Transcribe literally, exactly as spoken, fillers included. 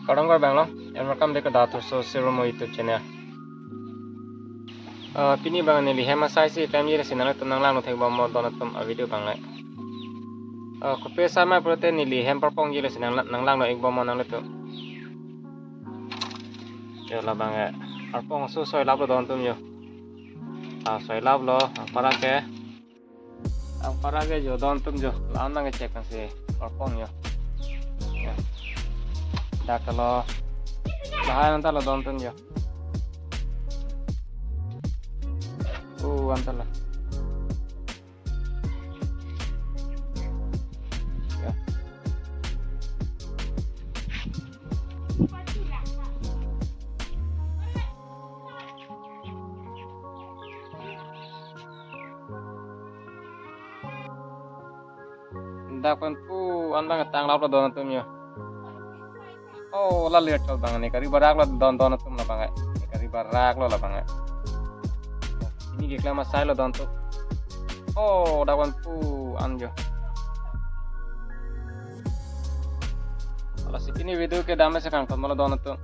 Kardom kardom lo, and welcome back to Datu So Sirmo YouTube channel. Ah, pini abang neli hem asai si family resi nanglitum nanglangno thekbom mo don atum a-video abang le. Ah, kopi asai ma pulote neli hem parpong ji le si nang nanglangno ikbom mo nanglitum. Yo labang e. Parpong so soi lap lo don atum yo. Ah, soi lap lo, ah, para ke. Ang para ke jo don atum jo. La-an nang check nang si parpong yo. Ya. Dak lo. Lahai anta lo don atum jo. Uh, anta lo. Ya. Dak pen pu an abang tang lap lo don atum yo. Oh, la lir chot abang ne kari barak lo don don atum labang e. Ne kari barak lo labang e. Pini keklem asai lo don atum. Oh, dak pen pu an jo. Lasi pini video ke dam le si kangton ma lo don atum.